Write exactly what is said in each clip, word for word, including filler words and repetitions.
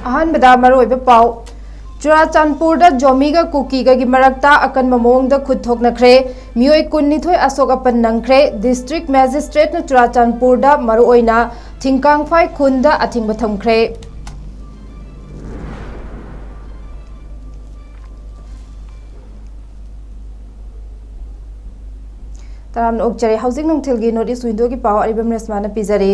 ꯑꯍꯥꯟꯕꯗ ꯃꯔꯨꯑꯣꯏꯕ ꯄꯥꯎ꯫ ꯆꯨꯔꯥꯆꯥꯟꯄꯨꯔꯗ ꯖꯣꯃꯤꯒ ꯀꯨꯀꯤꯒꯒꯤ ꯃꯔꯛꯇ ꯑꯀꯟꯕ ꯃꯑꯣꯡꯗ ꯈꯨꯠ ꯊꯣꯛꯅꯈ꯭ꯔꯦ꯫ ꯃꯤꯑꯣꯏ ꯀꯨꯟꯅꯤꯊꯣꯏ ꯑꯁꯣꯛ ꯑꯄꯟ ꯅꯪꯈ꯭ꯔꯦ꯫ ꯗꯤꯁꯇ꯭ꯔꯤꯛ ꯃꯦꯖꯤꯁꯇ꯭ꯔꯦꯠꯅ ꯆꯨꯔꯥꯆꯥꯟꯄꯨꯔꯗ ꯃꯔꯨꯑꯣꯏꯅ ꯊꯤꯡꯀꯥꯡꯐꯥꯏ ꯈꯨꯟꯗ ꯑꯊꯤꯡꯕ ꯊꯝꯈ꯭ꯔꯦ꯫ ꯇꯔꯥꯝꯅ ꯑꯣꯛꯆꯔꯤ꯫ ꯍꯧꯖꯤꯛ ꯅꯨꯡꯊꯤꯜꯒꯤ North East Windowꯒꯤ ꯄꯥꯎ ꯑꯔꯤꯕꯝ ꯔꯦꯁꯃꯥꯅ ꯄꯤꯖꯔꯤ꯫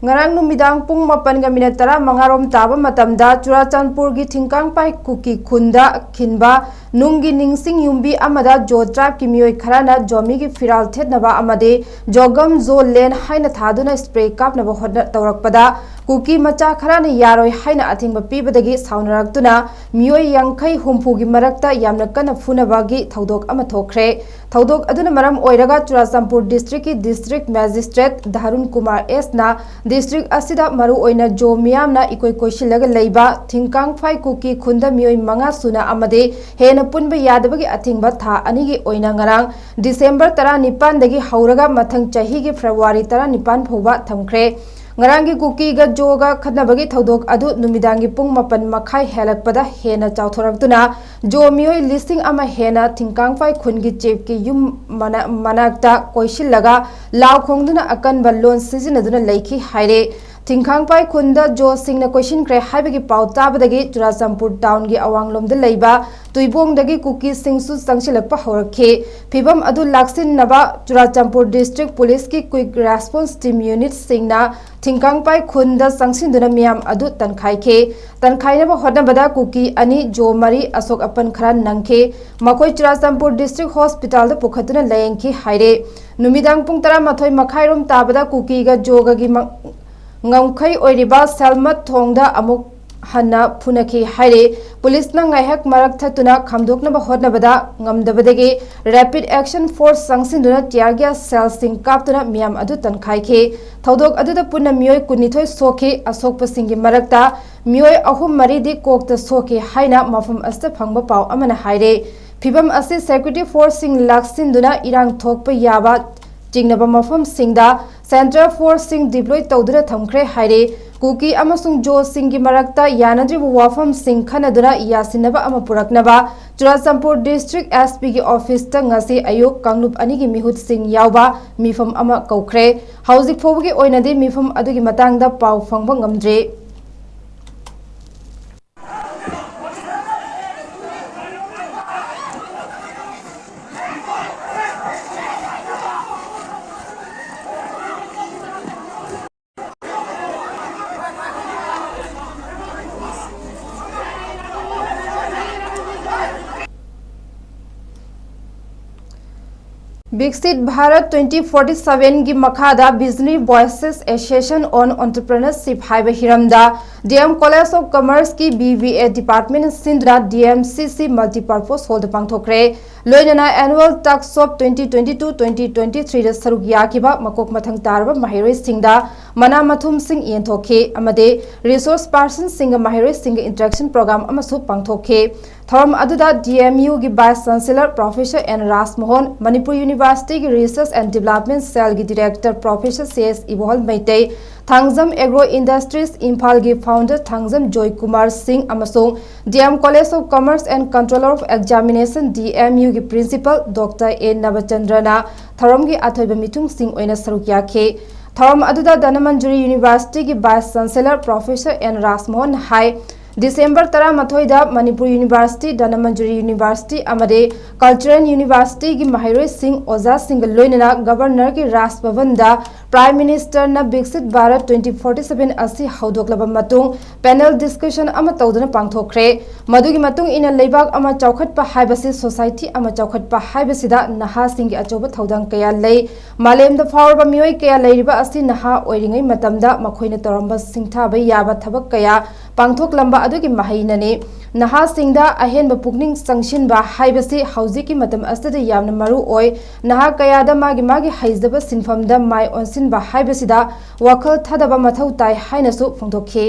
ꯉꯔꯥꯡ ꯅꯨꯃꯤꯗꯥꯡ ꯄꯨꯡ ꯃꯥꯄꯟꯒ ꯃꯤꯅꯠ ꯇꯔꯥꯃꯉꯥ ꯔꯣꯝ ꯇꯥꯕ ꯃꯇꯝꯗ ꯆꯨꯔꯥꯆꯥꯟꯄꯨꯔꯒꯤ ꯊꯤꯡꯀꯥꯡꯄꯥꯏ ꯀꯨꯀꯤ ꯈꯨꯟꯗ ꯈꯤꯟꯕ ꯅꯨꯡꯒꯤ ꯅꯤꯡꯁꯤꯡ ꯌꯨꯝꯕꯤ ꯑꯃꯗ ꯖꯣ ꯇ꯭ꯔꯥꯏꯕꯀꯤ ꯃꯤꯑꯣꯏ ꯈꯔꯅ ꯖꯣꯃꯤꯒꯤ ꯐꯤꯔꯥꯜ ꯊꯦꯠꯅꯕ ꯑꯃꯗꯤ ꯖꯣꯒꯝ ꯖꯣ ꯂꯦꯟ ꯍꯥꯏꯅ ꯊꯥꯗꯨꯅ ꯁ꯭ꯄ꯭ꯔꯦ ꯀꯥꯞꯅꯕ ꯍꯣꯠꯅ-, ꯇꯧꯔꯛꯄꯗ ꯀꯨꯀꯤ ꯃꯆꯥ ꯈꯔꯅ ꯌꯥꯔꯣꯏ ꯍꯥꯏꯅ ꯑꯊꯤꯡꯕ ꯄꯤꯕꯗꯒꯤ ꯁꯥꯎꯅꯔꯛꯇꯨꯅ ꯃꯤꯑꯣꯏ ꯌꯥꯡꯈꯩ ꯍꯨꯝꯐꯨꯒꯤ ꯃꯔꯛꯇ ꯌꯥꯝꯅ ꯀꯟꯅ ꯐꯨꯅꯕꯒꯤ ꯊꯧꯗꯣꯛ ꯑꯃ ꯊꯣꯛꯈ꯭ꯔꯦ꯫ ꯊꯧꯗꯣꯛ ꯑꯗꯨꯅ ꯃꯔꯝ ꯑꯣꯏꯔꯒ ꯆꯨꯔꯥꯆꯥꯟꯄꯨꯔ ꯗꯤꯁꯇ꯭ꯔꯤꯛꯀꯤ ꯗꯤꯁꯇ꯭ꯔꯤꯛ ꯃꯦꯖꯤꯁꯇ꯭ꯔꯦꯠ ꯙꯥꯔꯨꯟ ꯀꯨꯃꯥꯔ ꯑꯦꯁꯅ ꯗꯤꯁꯇ꯭ꯔꯤꯛ ꯑꯁꯤꯗ ꯃꯔꯨꯑꯣꯏꯅ ꯖꯣ ꯃꯤꯌꯥꯝꯅ ꯏꯀꯣꯏ ꯀꯣꯏꯁꯤꯜꯂꯒ ꯂꯩꯕ ꯊꯤꯡꯀꯥꯡꯐꯥꯏ ꯀꯨꯀꯤ ꯈꯨꯟꯗ ꯃꯤꯑꯣꯏ ꯃꯉꯥ ꯁꯨꯅ ꯑꯃꯗꯤ ꯍꯦꯟꯅ ꯄꯨꯟꯕ ꯌꯥꯗꯕꯒꯤ ꯑꯊꯤꯡꯕ ꯊꯥ ꯑꯅꯤꯒꯤ ꯑꯣꯏꯅ ꯉꯔꯥꯡ ꯗꯤꯁꯦꯝꯕꯔ ꯇꯔꯥꯅꯤꯄꯥꯟꯗꯒꯤ ꯍꯧꯔꯒ ꯃꯊꯪ ꯆꯍꯤꯒꯤ ꯐꯦꯕ꯭ꯔꯨꯋꯥꯔꯤ ꯇꯔꯥꯅꯤꯄꯥꯟ ꯐꯥꯎꯕ ꯊꯝꯈ꯭ꯔꯦ꯫ ꯉꯔꯥꯡꯒꯤ ꯀꯨꯀꯤꯒ ꯖꯣꯒ ꯈꯠꯅꯕꯒꯤ ꯊꯧꯗꯣꯛ ꯑꯗꯨ ꯅꯨꯃꯤꯗꯥꯡꯒꯤ ꯄꯨꯡ ꯃꯥꯄꯟ ꯃꯈꯥꯏ ꯍꯦꯜꯂꯛꯄꯗ ꯍꯦꯟꯅ ꯆꯥꯎꯊꯣꯔꯛꯇꯨꯅ ꯖꯣ ꯃꯤꯑꯣꯏ ꯂꯤꯁꯤꯡ ꯑꯃ ꯍꯦꯟꯅ ꯊꯤꯡꯀꯥꯡꯐꯥꯏ ꯈꯨꯟꯒꯤ ꯆꯤꯐꯀꯤ ꯌꯨꯝ ꯃꯅꯥ-, ꯃꯅꯥꯛꯇ ꯀꯣꯏꯁꯤꯜꯂꯒ ꯂꯥꯎ ꯈꯣꯡꯗꯨꯅ ꯑꯀꯟꯕ ꯂꯣꯟ ꯁꯤꯖꯤꯟꯅꯗꯨꯅ ꯂꯩꯈꯤ ꯍꯥꯏꯔꯦ꯫ ꯊꯤꯡꯀꯥꯡꯄꯥꯏ ꯈꯨꯟꯗ ꯖꯣꯁꯤꯡꯅ ꯀꯣꯏꯁꯤꯟꯈ꯭ꯔꯦ ꯍꯥꯏꯕꯒꯤ ꯄꯥꯎ ꯇꯥꯕꯗꯒꯤ ꯆꯨꯔꯥꯆꯥꯟꯄꯨꯔ ꯇꯥꯎꯟꯒꯤ ꯑꯋꯥꯡꯂꯣꯝꯗ ꯂꯩꯕ ꯇꯨꯏꯕꯣꯡꯗꯒꯤ ꯀꯨꯀꯤꯁꯤꯡꯁꯨ ꯆꯪꯁꯤꯜꯂꯛꯄ ꯍꯧꯔꯛꯈꯤ꯫ ꯐꯤꯕꯝ ꯑꯗꯨ ꯂꯥꯛꯁꯤꯟꯅꯕ ꯆꯨꯔꯥꯆꯥꯟꯄꯨꯔ ꯗꯤꯁꯇ꯭ꯔꯤꯛ ꯄꯨꯂꯤꯁꯀꯤ ꯀ꯭ꯋꯤꯛ ꯔꯦꯁꯄꯣꯟꯁ ꯇꯤꯝ ꯌꯨꯅꯤꯠꯁꯤꯡꯅ ꯊꯤꯡꯀꯥꯡꯄꯥꯏ ꯈꯨꯟꯗ ꯆꯪꯁꯤꯟꯗꯨꯅ ꯃꯤꯌꯥꯝ ꯑꯗꯨ ꯇꯟꯈꯥꯏꯈꯤ꯫ ꯇꯟꯈꯥꯏꯅꯕ ꯍꯣꯠꯅꯕꯗ ꯀꯨꯀꯤ ꯑꯅꯤ, ꯖꯣ ꯃꯔꯤ ꯑꯁꯣꯛ ꯑꯄꯟ ꯈꯔ ꯅꯪꯈꯤ꯫ ꯃꯈꯣꯏ ꯆꯨꯔꯥꯆꯥꯟꯄꯨꯔ ꯗꯤꯁꯇ꯭ꯔꯤꯛ ꯍꯣꯁꯄꯤꯇꯥꯜꯗ ꯄꯨꯈꯠꯇꯨꯅ ꯂꯥꯌꯦꯡꯈꯤ ꯍꯥꯏꯔꯦ꯫ ꯅꯨꯃꯤꯗꯥꯡ ꯄꯨꯡ ꯇꯔꯥꯃꯥꯊꯣꯏ ꯃꯈꯥꯏꯔꯣꯝ ꯇꯥꯕꯗ ꯀꯨꯀꯤꯒ ꯖꯣꯒꯒꯤ ꯃ-, ꯉꯝꯈꯩ ꯑꯣꯏꯔꯤꯕ ꯁꯦꯜꯃꯠ ꯊꯣꯡꯗ ꯑꯃꯨꯛ ꯍꯟꯅ ꯐꯨꯅꯈꯤ ꯍꯥꯏꯔꯤ꯫ ꯄꯨꯂꯤꯁꯅ ꯉꯥꯏꯍꯥꯛ ꯃꯔꯛ ꯊꯠꯇꯨꯅ ꯈꯥꯝꯗꯣꯛꯅꯕ ꯍꯣꯠꯅꯕꯗ ꯉꯝꯗꯕꯗꯒꯤ ꯔꯦꯄꯤꯗ ꯑꯦꯛꯁꯟ ꯐꯣꯔꯁ ꯆꯪꯁꯤꯟꯗꯨꯅ ꯇꯤꯌꯥꯔ ꯒ꯭ꯌꯥꯁ ꯁꯦꯜꯁꯤꯡ ꯀꯥꯞꯇꯨꯅ ꯃꯤꯌꯥꯝ ꯑꯗꯨ ꯇꯟꯈꯥꯏꯈꯤ꯫ ꯊꯧꯗꯣꯛ ꯑꯗꯨꯗ ꯄꯨꯟꯅ ꯃꯤꯑꯣꯏ ꯀꯨꯟꯅꯤꯊꯣꯏ ꯁꯣꯛꯈꯤ꯫ ꯑꯁꯣꯛꯄꯁꯤꯡꯒꯤ ꯃꯔꯛꯇ ꯃꯤꯑꯣꯏ ꯑꯍꯨꯝ ꯃꯔꯤꯗꯤ ꯀꯣꯛꯇ ꯁꯣꯛꯈꯤ ꯍꯥꯏꯅ ꯃꯐꯝ ꯑꯁꯤꯗ ꯐꯪꯕ ꯄꯥꯎ ꯑꯃꯅ ꯍꯥꯏꯔꯦ꯫ ꯐꯤꯕꯝ ꯑꯁꯤ ꯁꯦꯀ꯭ꯌꯨꯔꯤꯇꯤ ꯐꯣꯔꯁꯁꯤꯡ ꯂꯥꯛꯁꯤꯟꯗꯨꯅ ꯏꯔꯥꯡ ꯊꯣꯛꯄ ꯌꯥꯕ ꯆꯤꯡꯅꯕ ꯃꯐꯝꯁꯤꯡꯗ ꯁꯦꯟꯇ꯭ꯔꯦꯜ ꯐꯣꯔꯁꯁꯤꯡ ꯗꯤꯄ꯭ꯂꯣꯏ ꯇꯧꯗꯨꯅ ꯊꯝꯈ꯭ꯔꯦ ꯍꯥꯏꯔꯦ꯫ ꯀꯨꯀꯤ ꯑꯃꯁꯨꯡ ꯖꯣꯁꯤꯡꯒꯤ ꯃꯔꯛꯇ ꯌꯥꯅꯗ꯭ꯔꯤꯕ ꯋꯥꯐꯝꯁꯤꯡ ꯈꯟꯅꯗꯨꯅ ꯌꯥꯁꯤꯟꯅꯕ ꯑꯃ ꯄꯨꯔꯛꯅꯕ ꯆꯨꯔꯥꯆꯥꯟꯄꯨꯔ ꯗꯤꯁꯇ꯭ꯔꯤꯛ ꯑꯦꯁ ꯄꯤꯒꯤ ꯑꯣꯐꯤꯁꯇ ꯉꯁꯤ ꯑꯌꯨꯛ ꯀꯥꯡꯂꯨꯞ ꯑꯅꯤꯒꯤ ꯃꯤꯍꯨꯠꯁꯤꯡ ꯌꯥꯎꯕ ꯃꯤꯐꯝ ꯑꯃ ꯀꯧꯈ꯭ꯔꯦ꯫ ꯍꯧꯖꯤꯛ ꯐꯥꯎꯕꯒꯤ ꯑꯣꯏꯅꯗꯤ ꯃꯤꯐꯝ ꯑꯗꯨꯒꯤ ꯃꯇꯥꯡꯗ ꯄꯥꯎ ꯐꯪꯕ ꯉꯝꯗ꯭ꯔꯤ꯫ Viksit Bharat twenty forty seven ꯒꯤ ꯃꯈꯥꯗ Visionary Voices Association on Entrepreneurship ꯍꯥꯏꯕ ꯍꯤꯔꯝꯗ D M College of Commerce ꯀꯤ B V A department ꯁꯤꯟꯗꯨꯅ D M C C Multipurpose Hall ꯗ ꯄꯥꯡꯊꯣꯛꯈ꯭ꯔꯦ꯫ ꯂꯣꯏꯅꯅ Annual Talks of twenty twenty-two twenty twenty-three ꯗ ꯁꯔꯨꯛ ꯌꯥꯈꯤꯕ ꯃꯀꯣꯛ ꯃꯊꯪ ꯇꯥꯔꯕ ꯃꯍꯩꯔꯣꯏꯁꯤꯡꯗ ꯃꯅꯥ ꯃꯊꯨꯝꯁꯤꯡ ꯌꯦꯟꯊꯣꯛꯈꯤ ꯑꯃꯗꯤ resource person ꯁꯤꯡꯒ ꯃꯍꯩꯔꯣꯏꯁꯤꯡꯒ interaction program ꯑꯃꯁꯨ ꯄꯥꯡꯊꯣꯛꯈꯤ꯫ ꯊꯧꯔꯝ ꯑꯗꯨꯗ D M U ꯒꯤ Vice Chancellor Professor N ꯔꯥꯖꯃꯣꯍꯟ, Manipur University ꯒꯤ Research and Development Cell ꯒꯤ Director Professor C S ꯏꯕꯣꯍꯜ Meitei, Thangjam Agro Industries ꯏꯝꯐꯥꯜꯒꯤ Founder ꯊꯥꯡꯖꯝ ꯖꯣꯏꯀꯨꯃꯥꯔ ꯁꯤꯡ ꯑꯃꯁꯨꯡ D M College of Commerce and Controller of Examination D M U ꯒꯤ Principal Doctor A ꯅꯕꯆꯟꯗ꯭ꯔꯅ ꯊꯧꯔꯝꯒꯤ ꯑꯊꯣꯏꯕ ꯃꯤꯊꯨꯡꯁꯤꯡ ꯑꯣꯏꯅ ꯁꯔꯨꯛ ꯌꯥꯈꯤ꯫ ꯊꯧꯔꯝ ꯑꯗꯨꯗ ꯙꯅꯃꯟꯖꯨꯔꯤ University ꯒꯤ Vice Chancellor Professor N ꯔꯥꯖꯃꯣꯍꯟ ꯍꯥꯏ, ꯗꯤꯁꯦꯝꯕꯔ ꯇꯔꯥꯃꯥꯊꯣꯏꯗ ꯃꯅꯤꯄꯨꯔ University, ꯙꯅꯃꯟꯖꯨꯔꯤ University ꯑꯃꯗꯤ Cultural University ꯒꯤ ꯃꯍꯩꯔꯣꯏꯁꯤꯡ, ꯑꯣꯖꯥꯁꯤꯡꯒ ꯂꯣꯏꯅꯅ Governor ꯒꯤ ꯔꯥꯖ ꯚꯕꯟꯗ Prime Minister ꯅ Viksit Bharat twenty forty seven ꯑꯁꯤ ꯍꯧꯗꯣꯛꯂꯕ ꯃꯇꯨꯡ panel discussion ꯑꯃ ꯇꯧꯗꯨꯅ ꯄꯥꯡꯊꯣꯛꯈ꯭ꯔꯦ꯫ ꯃꯗꯨꯒꯤ ꯃꯇꯨꯡ ꯏꯟꯅ ꯂꯩꯕꯥꯛ ꯑꯃ ꯆꯥꯎꯈꯠꯄ ꯍꯥꯏꯕꯁꯤ, society ꯑꯃ ꯆꯥꯎꯈꯠꯄ ꯍꯥꯏꯕꯁꯤꯗ ꯅꯍꯥꯁꯤꯡꯒꯤ ꯑꯆꯧꯕ ꯊꯧꯗꯥꯡ ꯀꯌꯥ ꯂꯩ꯫ ꯃꯥꯂꯦꯝꯗ ꯐꯥꯎꯔꯕ ꯃꯤꯑꯣꯏ ꯀꯌꯥ ꯂꯩꯔꯤꯕ ꯑꯁꯤ ꯅꯍꯥ ꯑꯣꯏꯔꯤꯉꯩ ꯃꯇꯝꯗ ꯃꯈꯣꯏꯅ ꯇꯧꯔꯝꯕ ꯁꯤꯡꯊꯥꯕ ꯌꯥꯕ ꯊꯕꯛ ꯀꯌꯥ ꯄꯥꯡꯊꯣꯛꯂꯝꯕ ꯑꯗꯨꯒꯤ ꯃꯍꯩꯅꯅꯤ꯫ ꯅꯍꯥꯁꯤꯡꯗ ꯑꯍꯦꯟꯕ ꯄꯨꯛꯅꯤꯡ ꯆꯪꯁꯤꯟꯕ ꯍꯥꯏꯕꯁꯤ ꯍꯧꯖꯤꯛꯀꯤ ꯃꯇꯝ ꯑꯁꯤꯗ ꯌꯥꯝꯅ ꯃꯔꯨ ꯑꯣꯏ꯫ ꯅꯍꯥ ꯀꯌꯥꯗ ꯃꯥꯒꯤ ꯃꯥꯒꯤ ꯍꯩꯖꯕ ꯁꯤꯟꯐꯝꯗ ꯃꯥꯏ ꯑꯣꯟꯁꯤꯟꯕ ꯍꯥꯏꯕꯁꯤꯗ ꯋꯥꯈꯜ ꯊꯥꯗꯕ ꯃꯊꯧ ꯇꯥꯏ ꯍꯥꯏꯅꯁꯨ ꯐꯣꯡꯗꯣꯛꯈꯤ꯫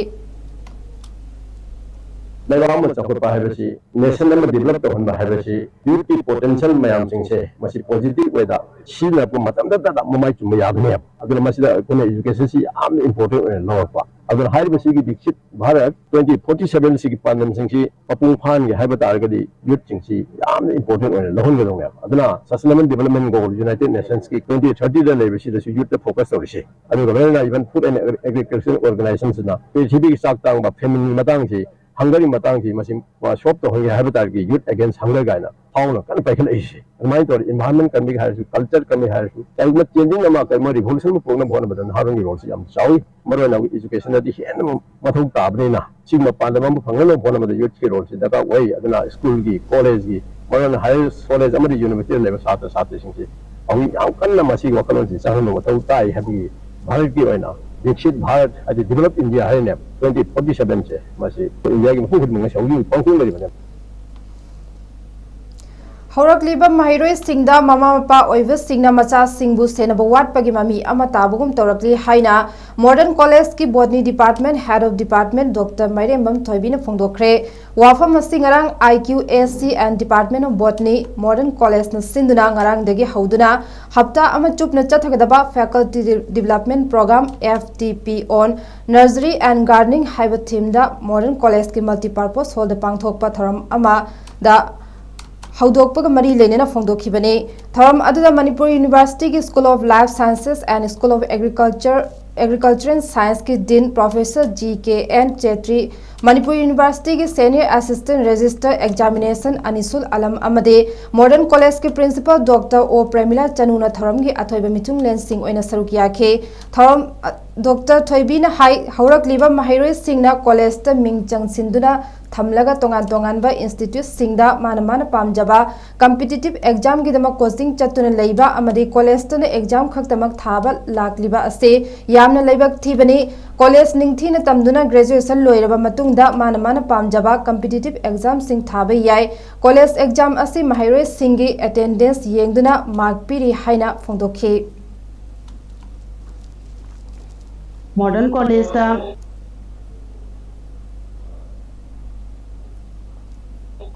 ꯂꯩꯕꯥꯛ ꯑꯃ ꯆꯥꯎꯈꯠꯄ ꯍꯥꯏꯕꯁꯤ, nation ꯑꯃ develop ꯇꯧꯍꯟꯕ ꯍꯥꯏꯕꯁꯤ, youth ꯀꯤ potential ꯃꯌꯥꯝꯁꯤꯡꯁꯦ ꯃꯁꯤ positive way ꯗ ꯁꯤꯖꯤꯟꯅꯔꯛꯄ ꯃꯇꯝꯗꯇ ꯃꯃꯥꯏ ꯆꯨꯝꯕ ꯌꯥꯒꯅꯦꯕ꯫ ꯑꯗꯨꯅ ꯃꯁꯤꯗ ꯑꯩꯈꯣꯏꯅ education ꯁꯤ ꯌꯥꯝꯅ important ꯑꯣꯏꯅ ꯂꯧꯔꯛꯄ꯫ ꯑꯗꯨꯅ ꯍꯥꯏꯔꯤꯕꯁꯤꯒꯤ ꯕꯤꯛꯁꯤꯠ ꯚꯥꯔꯠ twenty forty seven ꯁꯤꯒꯤ ꯄꯥꯟꯗꯝꯁꯤꯡꯁꯤ ꯃꯄꯨꯡ ꯐꯥꯍꯟꯒꯦ ꯍꯥꯏꯕ ꯇꯥꯔꯒꯗꯤ youth ꯁꯤꯡꯁꯤ ꯌꯥꯝꯅ important ꯑꯣꯏꯅ ꯂꯧꯍꯟꯒꯗꯧꯅꯦꯕ꯫ ꯑꯗꯨꯅ Sustainable Development Goal, United Nations ꯀꯤ twenty thirty ꯗ ꯂꯩꯕꯁꯤꯗꯁꯨ youth ꯇ focus ꯇꯧꯔꯤꯁꯦ꯫ ꯑꯗꯨꯒ ꯂꯣꯏꯅꯅ even Food and Agriculture Organization ꯁꯤꯅ ꯄ꯭ꯔꯤꯊꯤꯕꯤꯒꯤ ꯆꯥꯛ ꯇꯥꯡꯕ, famine ꯒꯤ ꯃꯇꯥꯡꯁꯤ, hunger ꯒꯤ ꯃꯇꯥꯡꯁꯤ ꯃꯁꯤ solve ꯇꯧꯍꯟꯒꯦ ꯍꯥꯏꯕ ꯇꯥꯔꯗꯤ youth against hunger ꯀꯥꯏꯅ ꯐꯥꯎꯅ ꯀꯟꯅ ꯄꯥꯏꯈꯠꯂꯛꯏꯁꯦ꯫ ꯑꯗꯨꯃꯥꯏꯅ ꯇꯧꯔꯗꯤ environment ꯀꯟꯕꯒꯤ ꯍꯥꯏꯔꯁꯨ, culture ꯀꯟꯕꯒꯤ ꯍꯥꯏꯔꯁꯨ, ꯀꯔꯤꯒꯨꯝꯕ changing ꯑꯃ, ꯀꯔꯤꯒꯨꯝꯕ revolution ꯑꯃ ꯄꯨꯔꯛꯅꯕ ꯍꯣꯠꯅꯕꯗ ꯅꯍꯥꯔꯣꯜꯒꯤ role ꯁꯤ ꯌꯥꯝ ꯆꯥꯎꯏ꯫ ꯃꯔꯨꯑꯣꯏꯅ education ꯗꯗꯤ ꯍꯦꯟꯅ ꯃꯊꯧ ꯇꯥꯕꯅꯤꯅ ꯁꯤꯒꯨꯝꯕ ꯄꯥꯟꯗꯝ ꯑꯃ ꯐꯪꯅꯅꯕ ꯍꯣꯠꯅꯕꯗ youth ꯀꯤ role ꯁꯤ ꯗꯔꯀꯥꯔ ꯑꯣꯏ꯫ ꯑꯗꯨꯅ school ꯒꯤ, college ꯒꯤ, ꯃꯔꯨꯑꯣꯏꯅ higher college ꯑꯃꯗꯤ university ꯗ ꯂꯩꯕ ꯁꯥꯇ꯭ꯔ ꯁꯥꯇ꯭ꯔꯤꯁꯤꯡꯁꯤ ꯍꯧꯖꯤꯛ ꯌꯥꯝ ꯀꯟꯅ ꯃꯁꯤꯒꯤ ꯋꯥꯈꯜꯂꯣꯟꯁꯤ ꯆꯪꯍꯟꯕ ꯃꯊꯧ ꯇꯥꯏ ꯍꯥꯏꯕꯒꯤ ꯚꯥꯔꯠꯀꯤ ꯑꯣꯏꯅ ꯕꯤꯛꯁꯤꯠ ꯚꯥꯔꯠ ꯍꯥꯏꯗꯤ developed India ꯍꯥꯏꯔꯤꯅꯦ twenty forty seven ꯁꯦ, ꯃꯁꯤ ꯏꯟꯗꯤꯌꯥꯒꯤ ꯃꯐꯝ ꯈꯨꯗꯤꯡꯃꯛ ꯉꯁꯤ ꯍꯧꯖꯤꯛ ꯍꯧꯖꯤꯛ ꯄꯥꯡꯊꯣꯛꯅꯔꯤꯕꯅꯦ꯫ ꯍꯧꯔꯛꯂꯤꯕ ꯃꯍꯩꯔꯣꯏꯁꯤꯡꯗ ꯃꯃꯥ ꯃꯄꯥ ꯑꯣꯏꯕꯁꯤꯡꯅ ꯃꯆꯥꯁꯤꯡꯕꯨ ꯁꯦꯟꯅꯕ ꯋꯥꯠꯄꯒꯤ ꯃꯃꯤ ꯑꯃ ꯇꯥꯕꯒꯨꯝ ꯇꯧꯔꯛꯂꯤ ꯍꯥꯏꯅ Modern College ꯀꯤ Botany Department Head of Department Doctor ꯃꯥꯏꯔꯦꯝꯕꯝ ꯊꯣꯏꯕꯤꯅ ꯐꯣꯡꯗꯣꯛꯈ꯭ꯔꯦ꯫ ꯋꯥꯐꯝ ꯑꯁꯤ ꯉꯔꯥꯡ I Q A C and Department of Botany, Modern College ꯅ ꯁꯤꯟꯗꯨꯅ ꯉꯔꯥꯡꯗꯒꯤ ꯍꯧꯗꯨꯅ ꯍꯞꯇꯥ ꯑꯃ ꯆꯨꯞꯅ ꯆꯠꯊꯒꯗꯕ Faculty Development Program, F D P on Nursery and Gardening ꯍꯥꯏꯕ theme ꯗ Modern College ꯀꯤ Multipurpose Hall ꯗ ꯄꯥꯡꯊꯣꯛꯄ ꯊꯧꯔꯝ ꯑꯃꯗ ꯍꯧꯗꯣꯛꯄꯒ ꯃꯔꯤ ꯂꯩꯅꯅ ꯐꯣꯡꯗꯣꯛꯈꯤꯕꯅꯤ꯫ ꯊꯧꯔꯝ ꯑꯗꯨꯗ ꯃꯅꯤꯄꯨꯔ University ꯒꯤ School of Life Sciences and School of Agriculture, Agricultural Science ꯀꯤ Dean Professor G K N Chhetri, Manipur University ꯒꯤ Senior Assistant Register Examination ꯑꯅꯤꯁꯨꯜ Alam ꯑꯃꯗꯤ Modern College ꯀꯤ Principal Doctor ꯑꯣ ꯄ꯭ꯔꯦꯃꯤꯂꯥ ꯆꯅꯨꯅ ꯊꯧꯔꯝꯒꯤ ꯑꯊꯣꯏꯕ ꯃꯤꯊꯨꯡꯂꯦꯟꯁꯤꯡ ꯑꯣꯏꯅ ꯁꯔꯨꯛ ꯌꯥꯈꯤ꯫ ꯊꯧꯔꯝ, ꯑ, Doctor ꯊꯣꯏꯕꯤꯅ ꯍꯥꯏ, ꯍꯧꯔꯛꯂꯤꯕ ꯃꯍꯩꯔꯣꯏꯁꯤꯡꯅ college ꯇ ꯃꯤꯡ ꯆꯟꯁꯤꯟꯗꯨꯅ ꯊꯝꯂꯒ ꯇꯣꯉꯥꯟ ꯇꯣꯉꯥꯟꯕ institute ꯁꯤꯡꯗ ꯃꯥꯅ ꯃꯥꯅ ꯄꯥꯝꯖꯕ competitive exam ꯒꯤꯗꯃꯛ coaching ꯆꯠꯇꯨꯅ ꯂꯩꯕ ꯑꯃꯗꯤ college ꯇꯅ exam ꯈꯛꯇꯃꯛ ꯊꯥꯕ ꯂꯥꯛꯂꯤꯕ ꯑꯁꯤ ꯌꯥꯝꯅ ꯂꯥꯏꯕꯛ ꯊꯤꯕꯅꯤ꯫ College ꯅꯤꯡꯊꯤꯅ ꯇꯝꯗꯨꯅ graduation ꯂꯣꯏꯔꯕ ꯃꯇꯨꯡꯗ ꯃꯥꯅ ꯃꯥꯅ ꯄꯥꯝꯖꯕ competitive exam ꯁꯤꯡ ꯊꯥꯕ ꯌꯥꯏ꯫ College exam ꯑꯁꯤ ꯃꯍꯩꯔꯣꯏꯁꯤꯡꯒꯤ attendance ꯌꯦꯡꯗꯨꯅ mark ꯄꯤꯔꯤ ꯍꯥꯏꯅ ꯐꯣꯡꯗꯣꯛꯈꯤ꯫ Modern College ꯇ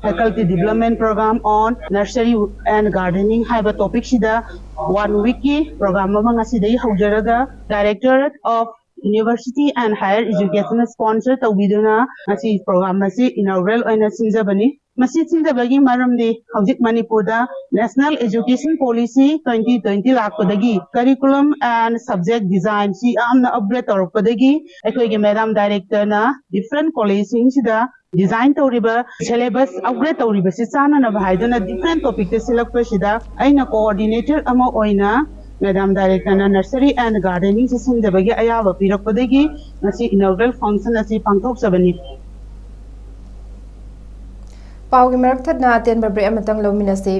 Faculty Development Program on Nursery and Gardening ꯍꯥꯏꯕ topic ꯁꯤꯗ one week ꯀꯤ program ꯑꯃ ꯉꯁꯤꯗꯒꯤ ꯍꯧꯖꯔꯒ Directorate of University and Higher Education sponsor ꯇꯧꯕꯤꯗꯨꯅ ꯉꯁꯤ program ꯑꯁꯤ inaugural ꯑꯣꯏꯅ ꯁꯤꯟꯖꯕꯅꯤ꯫ ꯃꯁꯤ ꯁꯤꯟꯖꯕꯒꯤ ꯃꯔꯝꯗꯤ ꯍꯧꯖꯤꯛ ꯃꯅꯤꯄꯨꯔꯗ National Education Policy twenty twenty ꯂꯥꯛꯄꯗꯒꯤ curriculum and subject design ꯁꯤ ꯌꯥꯝꯅ upgrade ꯇꯧꯔꯛꯄꯗꯒꯤ ꯑꯩꯈꯣꯏꯒꯤ madam director ꯅ different college ꯁꯤꯡꯁꯤꯗ design ꯇꯧꯔꯤꯕ syllabus upgrade ꯇꯧꯔꯤꯕꯁꯤ ꯆꯥꯅꯅꯕ ꯍꯥꯏꯗꯨꯅ different topic ꯇ ꯁꯤꯜꯂꯛꯄꯁꯤꯗ ꯑꯩꯅ coordinator ꯑꯃ ꯑꯣꯏꯅ madam director ꯅ nursery and gardening ꯁꯤ ꯁꯤꯟꯖꯕꯒꯤ ꯑꯌꯥꯕ ꯄꯤꯔꯛꯄꯗꯒꯤ ꯉꯁꯤ inaugural function ꯑꯁꯤ ꯄꯥꯡꯊꯣꯛꯆꯕꯅꯤ꯫ ꯄꯥꯎꯒꯤ ꯃꯔꯛ ꯊꯠꯅ ꯑꯇꯦꯟꯕ break ꯑꯃꯇꯪ ꯂꯧꯃꯤꯟꯅꯁꯤ꯫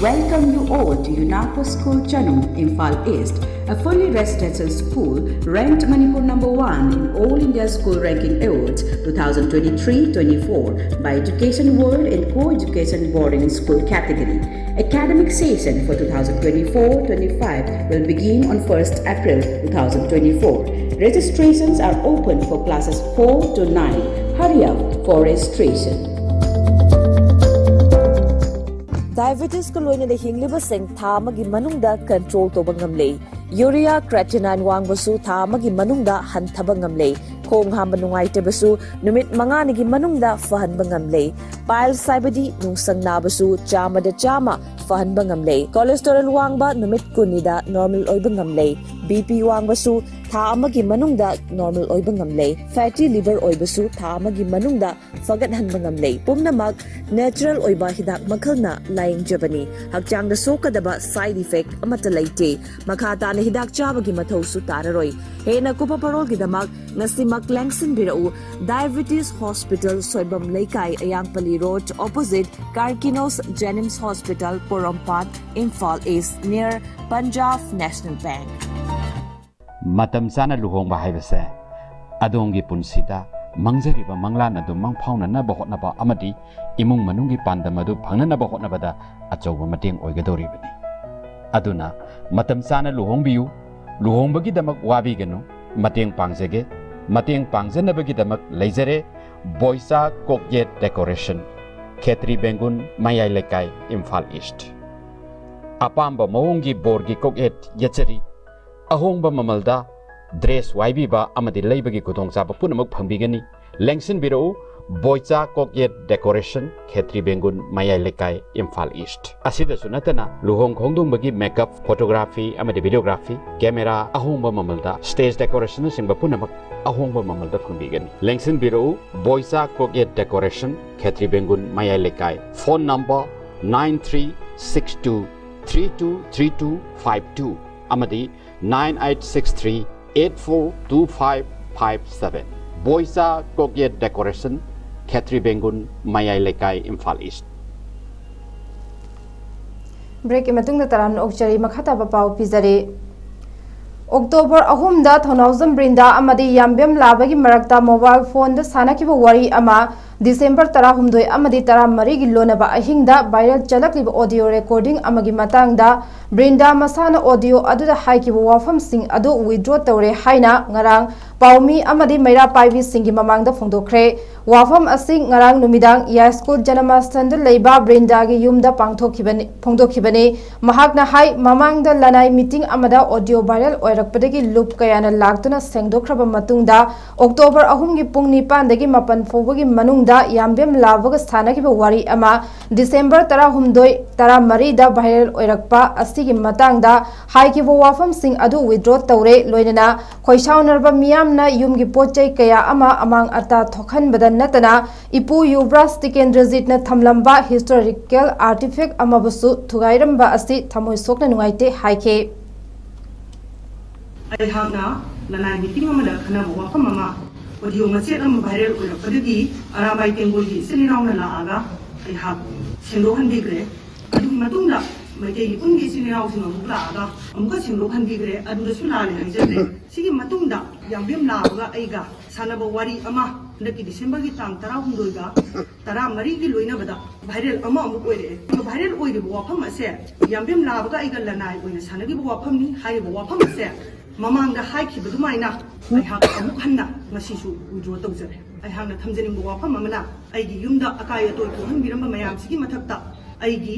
Welcome you all to UNAPO School Chanung, Imphal East, a fully residential school ranked Manipur number one in All India School Ranking Awards two thousand twenty-three twenty-four by Education World in Co-Education Boarding School category. Academic session for two thousand twenty-four twenty-five will begin on first April two thousand twenty-four. Registrations are open for classes four to nine. Hurry up for registration. Diabetes ꯀ ꯂꯣꯏꯅꯅ ꯍꯤꯡꯂꯤꯕꯁꯤꯡ ꯊꯥ ꯑꯃꯒꯤ ꯃꯅꯨꯡꯗ control ꯇꯧꯕ ꯉꯝꯂꯦ꯫ Urea creatinine ꯋꯥꯡꯕꯁꯨ ꯊꯥ ꯑꯃꯒꯤ ꯃꯅꯨꯡꯗ ꯍꯟꯊꯕ ꯉꯝꯂꯦ꯫ ꯈꯣꯡ ꯍꯥꯝꯕ ꯅꯨꯡꯉꯥꯏꯇꯕꯁꯨ ꯅꯨꯃꯤꯠ ꯃꯉꯥꯅꯤꯒꯤ ꯃꯅꯨꯡꯗ ꯐꯍꯟꯕ ꯉꯝꯂꯦ꯫ Piles ꯍꯥꯏꯕꯗꯤ ꯅꯨꯡꯁꯪ ꯅꯥꯕꯁꯨ ꯆꯥꯝꯃꯗ ꯆꯥꯝꯃ ꯐꯍꯟꯕ ꯉꯝꯂꯦ꯫ Cholesterol ꯋꯥꯡꯕ ꯅꯨꯃꯤꯠ ꯀꯨꯟꯅꯤꯗ normal ꯑꯣꯏꯕ ꯉꯝꯂꯦ꯫ BP ꯋꯥꯡꯕꯁꯨ ꯊꯥ ꯑꯃꯒꯤ ꯃꯅꯨꯡꯗ normal ꯑꯣꯏꯕ ꯉꯝꯂꯦ꯫ Fatty liver ꯑꯣꯏꯕꯁꯨ ꯊꯥ ꯑꯃꯒꯤ ꯃꯅꯨꯡꯗ ꯐꯒꯠꯍꯟꯕ ꯉꯝꯂꯦ꯫ ꯄꯨꯝꯅꯃꯛ natural ꯑꯣꯏꯕ ꯍꯤꯗꯥꯛ ꯃꯈꯜꯅ ꯂꯥꯌꯦꯡꯖꯕꯅꯤ꯫ ꯍꯛꯆꯥꯡꯗ ꯁꯣꯛꯀꯗꯕ side effect ꯑꯃꯠꯇ ꯂꯩꯇꯦ꯫ ꯃꯈꯥ ꯇꯥꯅ ꯍꯤꯗꯥꯛ ꯆꯥꯕꯒꯤ ꯃꯊꯧꯁꯨ ꯇꯥꯔꯔꯣꯏ꯫ ꯍꯦꯟꯅ ꯀꯨꯞꯄ ꯄꯔꯣꯜꯒꯤꯗꯃꯛ ꯉꯁꯤꯃꯛ ꯂꯦꯡꯁꯤꯟꯕꯤꯔꯛꯎ꯫ Diabetes Hospital, ꯁꯣꯏꯕꯝ ꯂꯩꯀꯥꯏ, ꯑꯌꯥꯡꯄꯜꯂꯤ Road, opposite Karkinos Jenims Hospital, ꯄꯣꯔꯣꯝꯄꯥꯠ, Imphal East, near Punjab National Bank. ꯃꯇꯝ ꯆꯥꯅ ꯂꯨꯍꯣꯡꯕ ꯍꯥꯏꯕꯁꯦ ꯑꯗꯣꯝꯒꯤ ꯄꯨꯟꯁꯤꯗ ꯃꯪꯖꯔꯤꯕ ꯃꯪꯂꯥꯟ ꯑꯗꯨ ꯃꯪꯐꯥꯎꯅꯅꯕ ꯍꯣꯠꯅꯕ ꯑꯃꯗꯤ ꯏꯃꯨꯡ ꯃꯅꯨꯡꯒꯤ ꯄꯥꯟꯗꯝ ꯑꯗꯨ ꯐꯪꯅꯅꯕ ꯍꯣꯠꯅꯕꯗ ꯑꯆꯧꯕ ꯃꯇꯦꯡ ꯑꯣꯏꯒꯗꯧꯔꯤꯕꯅꯤ꯫ ꯑꯗꯨꯅ ꯃꯇꯝ ꯆꯥꯅ ꯂꯨꯍꯣꯡꯕꯤꯌꯨ꯫ ꯂꯨꯍꯣꯡꯕꯒꯤꯗꯃꯛ ꯋꯥꯕꯤꯒꯅꯨ꯫ ꯃꯇꯦꯡ ꯄꯥꯡꯖꯒꯦ꯫ ꯃꯇꯦꯡ ꯄꯥꯡꯖꯅꯕꯒꯤꯗꯃꯛ ꯂꯩꯖꯔꯦ ꯕꯣꯏꯆꯥ ꯀꯣꯛꯌꯦꯠ ꯗꯦꯀꯣꯔꯦꯁꯟ, ꯈꯦꯇ꯭ꯔꯤ ꯕꯦꯡꯒꯨꯟ, ꯃꯌꯥꯏ ꯂꯩꯀꯥꯏ, ꯏꯝꯐꯥꯜ ꯏꯁ꯭ꯠ꯫ ꯑꯄꯥꯝꯕ ꯃꯑꯣꯡꯒꯤ ꯕꯣꯔꯒꯤ ꯀꯣꯛꯌꯦꯠ ꯌꯦꯠꯆꯔꯤ꯫ ꯑꯍꯣꯡꯕ ꯃꯃꯜꯗ ꯗ꯭ꯔꯦꯁ ꯋꯥꯏꯕꯤꯕ ꯑꯃꯗꯤ ꯂꯩꯕꯒꯤ ꯈꯨꯗꯣꯡꯆꯥꯕ ꯄꯨꯝꯅꯃꯛ ꯐꯪꯕꯤꯒꯅꯤ꯫ ꯂꯦꯡꯁꯤꯟꯕꯤꯔꯛꯎ, ꯕꯣꯏꯆꯥ ꯀꯣꯛꯌꯦꯠ ꯗꯦꯀꯣꯔꯦꯁꯟ, ꯈꯦꯇ꯭ꯔꯤ ꯕꯦꯡꯒꯨꯟ, ꯃꯌꯥꯏ ꯂꯩꯀꯥꯏ, ꯏꯝꯐꯥꯜ ꯏꯁ꯭ꯠ꯫ ꯑꯁꯤꯗꯁꯨ ꯅꯠꯇꯅ ꯂꯨꯍꯣꯡ ꯈꯣꯡꯗꯣꯡꯕꯒꯤ ꯃꯦꯀꯞ, ꯐꯣꯇꯣꯒ꯭ꯔꯥꯐꯤ ꯑꯃꯗꯤ ꯚꯤꯗꯤꯑꯣꯒ꯭ꯔꯥꯐꯤ, ꯀꯦꯃꯦꯔꯥ, ꯑꯍꯣꯡꯕ ꯃꯃꯜꯗ ꯁ꯭ꯇꯦꯖ ꯗꯦꯀꯣꯔꯦꯁꯟꯅꯆꯤꯡꯕ ꯄꯨꯝꯅꯃꯛ ꯑꯍꯣꯡꯕ ꯃꯃꯜꯗ ꯐꯪꯕꯤꯒꯅꯤ꯫ ꯂꯦꯡꯁꯤꯟꯕꯤꯔꯛꯎ, ꯕꯣꯏꯆꯥ ꯀꯣꯛꯌꯦꯠ ꯗꯦꯀꯣꯔꯦꯁꯟ, ꯈꯦꯇ꯭ꯔꯤ ꯕꯦꯡꯒꯨꯟ, ꯃꯌꯥꯏ ꯂꯩꯀꯥꯏ꯫ Phone number nine three six two three two three two five two ꯑꯃꯗꯤ nine eight six three eight four two five five seven꯫ ꯕꯣꯏꯆꯥ ꯀꯣꯛꯌꯦꯠ ꯗꯦꯀꯣꯔꯦꯁꯟ, ꯈꯦꯇ꯭ꯔꯤ ꯕꯦꯡꯒꯨꯟ, ꯃꯌꯥꯏ ꯂꯩꯀꯥꯏ, ꯏꯝꯐꯥꯜ ꯏꯁ꯭ꯠ꯫ ꯕ꯭ꯔꯦꯛꯀꯤ ꯃꯇꯨꯡꯗ ꯇꯔꯥꯝꯅ ꯑꯣꯛꯆꯔꯤ꯫ ꯃꯈꯥ ꯇꯥꯕ ꯄꯥꯎ ꯄꯤꯖꯔꯤ꯫ ꯑꯣꯛꯇꯣꯕꯔ ꯑꯍꯨꯝꯗ ꯊꯧꯅꯥꯎꯖꯝ ꯕ꯭ꯔꯤꯟꯗꯥ ꯑꯃꯗꯤ ꯌꯥꯝꯕꯦꯝ ꯂꯥꯕꯒꯤ ꯃꯔꯛꯇ ꯃꯣꯕꯥꯏꯜ ꯐꯣꯟꯗ ꯁꯥꯟꯅꯈꯤꯕ ꯋꯥꯔꯤ ꯑꯃ ꯗꯤꯁꯦꯝꯕꯔ ꯇꯔꯥꯍꯨꯝꯗꯣꯏ ꯑꯃꯗꯤ ꯇꯔꯥꯃꯔꯤꯒꯤ ꯂꯣꯟꯅꯕ ꯑꯍꯤꯡꯗ ꯚꯥꯏꯔꯦꯜ ꯆꯠꯂꯛꯂꯤꯕ ꯑꯣꯗꯤꯑꯣ ꯔꯦꯀꯣꯔꯗꯤꯡ ꯑꯃꯒꯤ ꯃꯇꯥꯡꯗ ꯕ꯭ꯔꯤꯟꯗꯥ ꯃꯁꯥꯅ ꯑꯣꯗꯤꯑꯣ ꯑꯗꯨꯗ ꯍꯥꯏꯈꯤꯕ ꯋꯥꯐꯝꯁꯤꯡ ꯑꯗꯨ ꯋꯤꯗ꯭ꯔꯣ ꯇꯧꯔꯦ ꯍꯥꯏꯅ ꯉꯔꯥꯡ ꯄꯥꯎꯃꯤ ꯑꯃꯗꯤ ꯃꯩꯔꯥ ꯄꯥꯏꯕꯤꯁꯤꯡꯒꯤ ꯃꯃꯥꯡꯗ ꯐꯣꯡꯗꯣꯛꯈ꯭ꯔꯦ꯫ ꯋꯥꯐꯝ ꯑꯁꯤ ꯉꯔꯥꯡ ꯅꯨꯃꯤꯗꯥꯡ ꯌꯥꯏꯁ꯭ꯀꯨꯜ ꯖꯅꯃꯥꯁꯊꯟꯗ ꯂꯩꯕ ꯕ꯭ꯔꯤꯟꯗꯥꯒꯤ ꯌꯨꯝꯗ ꯄꯥꯡꯊꯣꯛꯈꯤꯕꯅꯤ, ꯐꯣꯡꯗꯣꯛꯈꯤꯕꯅꯤ꯫ ꯃꯍꯥꯛꯅ ꯍꯥꯏ, ꯃꯃꯥꯡꯗ ꯂꯅꯥꯏ ꯃꯤꯇꯤꯡ ꯑꯃꯗ ꯑꯣꯗꯤꯑꯣ ꯚꯥꯏꯔꯦꯜ ꯑꯣꯏꯔꯛꯄꯗꯒꯤ ꯂꯨꯞ ꯀꯌꯥꯅ ꯂꯥꯛꯇꯨꯅ ꯁꯦꯡꯗꯣꯛꯈ꯭ꯔꯕ ꯃꯇꯨꯡꯗ, ꯑꯣꯛꯇꯣꯕꯔ ꯑꯍꯨꯝꯒꯤ ꯄꯨꯡ ꯅꯤꯄꯥꯟꯗꯒꯤ ꯃꯥꯄꯟ ꯐꯥꯎꯕꯒꯤ ꯃꯅꯨꯡꯗ ꯌꯥꯝꯕꯦꯝ ꯂꯥꯕꯒ ꯁꯥꯟꯅꯈꯤꯕ ꯋꯥꯔꯤ ꯑꯃ ꯗꯤꯁꯦꯝꯕꯔ ꯇꯔꯥꯍꯨꯝꯗꯣꯏ, ꯇꯔꯥꯃꯔꯤꯗ ꯚꯥꯏꯔꯦꯜ ꯑꯣꯏꯔꯛꯄ ꯑꯁꯤꯒꯤ ꯃꯇꯥꯡꯗ ꯍꯥꯏꯈꯤꯕ ꯋꯥꯐꯝꯁꯤꯡ ꯑꯗꯨ ꯋꯤꯗ꯭ꯔꯣ ꯇꯧꯔꯦ, ꯂꯣꯏꯅꯅ ꯈꯣꯏꯁꯥꯎꯅꯔꯕ ꯃꯤꯌꯥꯝꯅ ꯌꯨꯝꯒꯤ ꯄꯣꯠ ꯆꯩ ꯀꯌꯥ ꯑꯃ ꯑꯃꯥꯡ ꯑꯇꯥ ꯊꯣꯛꯍꯟꯕꯗ ꯅꯠꯇꯅ, ꯏꯄꯨ ꯌꯨꯕ꯭ꯔꯥꯖ ꯇꯤꯀꯦꯟꯗ꯭ꯔꯖꯤꯠꯅ ꯊꯝꯂꯝꯕ ꯍꯤꯁꯇꯣꯔꯤꯀꯦꯜ ꯑꯥꯔꯇꯤꯐꯦꯛ ꯑꯃꯕꯨꯁꯨ ꯊꯨꯒꯥꯏꯔꯝꯕ ꯑꯁꯤ ꯊꯃꯣꯏ ꯁꯣꯛꯅ ꯅꯨꯡꯉꯥꯏꯇꯦ ꯍꯥꯏꯈꯤ꯫ ꯑꯩꯍꯥꯛꯅ ꯂꯅꯥꯏ ꯃꯤꯇꯤꯡ ꯑꯃꯗ ꯈꯟꯅꯕ ꯋꯥꯐꯝ ꯑꯃ ꯑꯣꯗꯤꯑꯣ ꯃꯆꯦꯠ ꯑꯃ ꯚꯥꯏꯔꯦꯜ ꯑꯣꯏꯔꯛꯄꯗꯒꯤ ꯑꯔꯥꯕꯥꯏ ꯇꯦꯡꯒꯣꯜꯒꯤ ꯏꯆꯤꯜ ꯏꯅꯥꯎꯅ ꯂꯥꯛꯑꯒ ꯑꯩꯍꯥꯛ ꯁꯦꯡꯗꯣꯛꯍꯟꯕꯤꯈ꯭ꯔꯦ꯫ ꯑꯗꯨꯒꯤ ꯃꯇꯨꯡꯗ ꯃꯩꯇꯩꯒꯤ ꯄꯨꯝꯒꯤ ꯏꯆꯤꯜ ꯏꯅꯥꯎꯁꯤꯡ ꯑꯃꯨꯛ ꯂꯥꯛꯑꯒ ꯑꯃꯨꯛꯀ ꯁꯦꯡꯗꯣꯛꯍꯟꯕꯤꯈ꯭ꯔꯦ꯫ ꯑꯗꯨꯗꯁꯨ ꯂꯥꯜꯂꯦ ꯍꯥꯏꯖꯗ꯭ꯔꯦ꯫ ꯁꯤꯒꯤ ꯃꯇꯨꯡꯗ ꯌꯥꯝꯕꯦꯝ ꯂꯥꯕꯒ ꯑꯩꯒ ꯁꯥꯟꯅꯕ ꯋꯥꯔꯤ ꯑꯃ ꯍꯟꯗꯛꯀꯤ ꯗꯤꯁꯦꯝꯕꯔꯒꯤ ꯇꯥꯡ ꯇꯔꯥꯍꯨꯝꯗꯣꯏꯒ ꯇꯔꯥꯃꯔꯤꯒꯤ ꯂꯣꯏꯅꯕꯗ ꯚꯥꯏꯔꯦꯜ ꯑꯃ ꯑꯃꯨꯛ ꯑꯣꯏꯔꯛꯑꯦ꯫ ꯑꯗꯣ ꯚꯥꯏꯔꯦꯜ ꯑꯣꯏꯔꯤꯕ ꯋꯥꯐꯝ ꯑꯁꯦ ꯌꯥꯝꯕꯦꯝ ꯂꯥꯕꯒ ꯑꯩꯒ ꯂꯅꯥꯏ ꯑꯣꯏꯅ ꯁꯥꯟꯅꯈꯤꯕ ꯋꯥꯐꯝꯅꯤ꯫ ꯍꯥꯏꯔꯤꯕ ꯋꯥꯐꯝ ꯑꯁꯦ ꯃꯃꯥꯡꯗ ꯍꯥꯏꯈꯤꯕ ꯑꯗꯨꯃꯥꯏꯅ ꯑꯩꯍꯥꯛ ꯑꯃꯨꯛ ꯍꯟꯅ ꯉꯁꯤꯁꯨ ꯋꯤꯗ꯭ꯔꯣ ꯇꯧꯖꯔꯦ꯫ ꯑꯩꯍꯥꯛꯅ ꯊꯝꯖꯅꯤꯡꯕ ꯋꯥꯐꯝ ꯑꯃꯅ, ꯑꯩꯒꯤ ꯌꯨꯝꯗ ꯑꯀꯥꯏ ꯑꯇꯣꯏ ꯊꯣꯛꯍꯟꯕꯤꯔꯝꯕ ꯃꯌꯥꯝꯁꯤꯒꯤ ꯃꯊꯛꯇ ꯑꯩꯒꯤ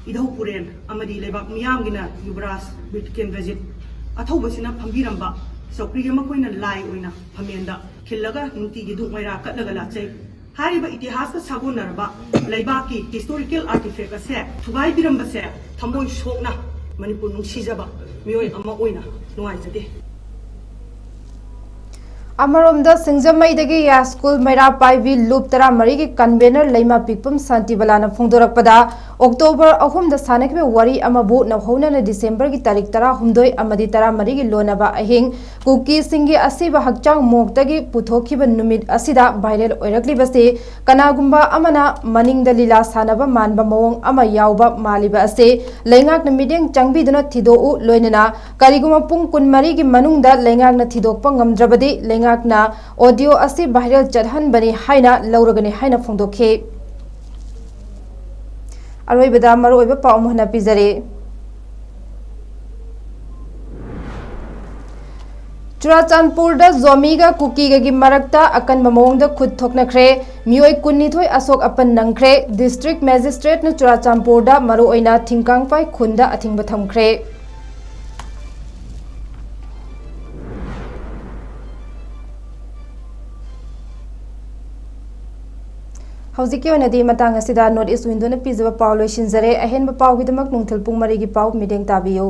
ꯏꯙꯧ ꯄꯨꯔꯦꯜ ꯑꯃꯗꯤ ꯂꯩꯕꯥꯛ ꯃꯤꯌꯥꯝꯒꯤꯅ ꯌꯨꯕꯔꯥꯖ ꯕꯤꯔ ꯇꯤꯀꯦꯟꯗ꯭ꯔꯖꯤꯠ ꯑꯊꯧꯕꯁꯤꯅ ꯐꯝꯕꯤꯔꯝꯕ ꯆꯧꯀ꯭ꯔꯤꯒꯤ ꯃꯈꯣꯏꯅ ꯂꯥꯏ ꯑꯣꯏꯅ ꯐꯝꯃꯦꯟꯗ ꯈꯤꯜꯂꯒ ꯅꯨꯡꯇꯤꯒꯤ ꯙꯨꯛ ꯃꯩꯔꯥ ꯀꯠꯂꯒ ꯂꯥꯠꯆꯩ꯫ ꯍꯥꯏꯔꯤꯕ ꯏꯇꯤꯍꯥꯁꯀ ꯁꯥꯒꯣꯟꯅꯔꯕ ꯂꯩꯕꯥꯛꯀꯤ ꯍꯤꯁꯇꯣꯔꯤꯀꯦꯜ ꯑꯥꯔꯇꯤꯐꯦꯛ ꯑꯁꯦ ꯊꯨꯒꯥꯏꯕꯤꯔꯝꯕꯁꯦ ꯊꯃꯣꯏ ꯁꯣꯛꯅ ꯃꯅꯤꯄꯨꯔ ꯅꯨꯡꯁꯤꯖꯕ ꯃꯤꯑꯣꯏ ꯑꯃ ꯑꯣꯏꯅ ꯅꯨꯡꯉꯥꯏꯖꯗꯦ꯫ ꯑꯃꯔꯣꯝꯗ, ꯁꯤꯡꯖꯃꯩꯗꯒꯤ ꯌꯥꯁꯀꯨꯜ ꯃꯩꯔꯥ ꯄꯥꯏꯕꯤ ꯂꯨꯞ ꯇꯔꯥꯃꯔꯤꯒꯤ ꯀꯟꯚꯦꯅꯔ ꯂꯩꯃ ꯄꯤꯛꯄꯝ ꯁꯥꯟꯇꯤꯕꯂꯥꯅ ꯐꯣꯡꯗꯣꯔꯛꯄꯗ, ꯑꯣꯛꯇꯣꯕꯔ ꯑꯍꯨꯝꯗ ꯁꯥꯟꯅꯈꯤꯕ ꯋꯥꯔꯤ ꯑꯃꯕꯨ ꯅꯧꯍꯧꯅꯅ ꯗꯤꯁꯦꯝꯕꯔꯒꯤ ꯇꯥꯔꯤꯛ ꯇꯔꯥꯍꯨꯝꯗꯣꯏ ꯑꯃꯗꯤ ꯇꯔꯥꯃꯔꯤꯒꯤ ꯂꯣꯟꯅꯕ ꯑꯍꯤꯡ ꯀꯨꯀꯤꯁꯤꯡꯒꯤ ꯑꯁꯤꯕ ꯍꯛꯆꯥꯡ ꯃꯣꯛꯇꯒꯤ ꯄꯨꯊꯣꯛꯈꯤꯕ ꯅꯨꯃꯤꯠ ꯑꯁꯤꯗ ꯚꯥꯏꯔꯦꯜ ꯑꯣꯏꯔꯛꯂꯤꯕꯁꯤ ꯀꯅꯥꯒꯨꯝꯕ ꯑꯃꯅ ꯃꯅꯤꯡꯗ ꯂꯤꯂꯥ ꯁꯥꯟꯅꯕ ꯃꯥꯟꯕ ꯃꯑꯣꯡ ꯑꯃ ꯌꯥꯎꯕ ꯃꯥꯜꯂꯤꯕ ꯑꯁꯤ ꯂꯩꯉꯥꯛꯅ ꯃꯤꯠꯌꯦꯡ ꯆꯪꯕꯤꯗꯨꯅ ꯊꯤꯗꯣꯛꯎ, ꯂꯣꯏꯅꯅ ꯀꯔꯤꯒꯨꯝꯕ ꯄꯨꯡ ꯀꯨꯟꯃꯔꯤꯒꯤ ꯃꯅꯨꯡꯗ ꯂꯩꯉꯥꯛꯅ ꯊꯤꯗꯣꯛꯄ ꯉꯝꯗ꯭ꯔꯕꯗꯤ ꯂꯩꯉꯥꯛꯅ ꯑꯣꯗꯤꯑꯣ ꯑꯁꯤ ꯚꯥꯏꯔꯦꯜ ꯆꯠꯍꯟꯕꯅꯤ ꯍꯥꯏꯅ ꯂꯧꯔꯒꯅꯤ ꯍꯥꯏꯅ ꯐꯣꯡꯗꯣꯛꯈꯤ꯫ ꯑꯔꯣꯏꯕꯗ ꯃꯔꯨꯑꯣꯏꯕ ꯄꯥꯎ ꯑꯃꯨꯛ ꯍꯟꯅ ꯄꯤꯖꯔꯤ꯫ ꯆꯨꯔꯥꯆꯥꯟꯄꯨꯔꯗ ꯖꯣꯃꯤꯒ ꯀꯨꯀꯤꯒꯒꯤ ꯃꯔꯛꯇ ꯑꯀꯟꯕ ꯃꯑꯣꯡꯗ ꯈꯨꯠ ꯊꯣꯛꯅꯈ꯭ꯔꯦ꯫ ꯃꯤꯑꯣꯏ ꯀꯨꯟꯅꯤꯊꯣꯏ ꯑꯁꯣꯛ ꯑꯄꯟ ꯅꯪꯈ꯭ꯔꯦ꯫ ꯗꯤꯁꯇ꯭ꯔꯤꯛ ꯃꯦꯖꯤꯁꯇ꯭ꯔꯦꯠꯅ ꯆꯨꯔꯥꯆꯥꯟꯄꯨꯔꯗ ꯃꯔꯨꯑꯣꯏꯅ ꯊꯤꯡꯀꯥꯡꯄꯥꯏ ꯈꯨꯟꯗ ꯑꯊꯤꯡꯕ ꯊꯝꯈ꯭ꯔꯦ꯫ ꯍꯧꯖꯤꯛꯀꯤ ꯑꯣꯏꯅꯗꯤ ꯃꯇꯥꯡ ꯑꯁꯤꯗ ꯅꯣꯔꯠ ꯏꯁ ꯋꯤꯟꯗꯣꯅ ꯄꯤꯖꯕ ꯄꯥꯎ ꯂꯣꯏꯁꯤꯟꯖꯔꯦ꯫ ꯑꯍꯦꯟꯕ ꯄꯥꯎꯒꯤꯗꯃꯛ ꯅꯨꯡꯊꯤꯜ ꯄꯨꯡ ꯃꯔꯤꯒꯤ ꯄꯥꯎ ꯃꯤꯠꯌꯦꯡ ꯇꯥꯕꯤꯌꯨ꯫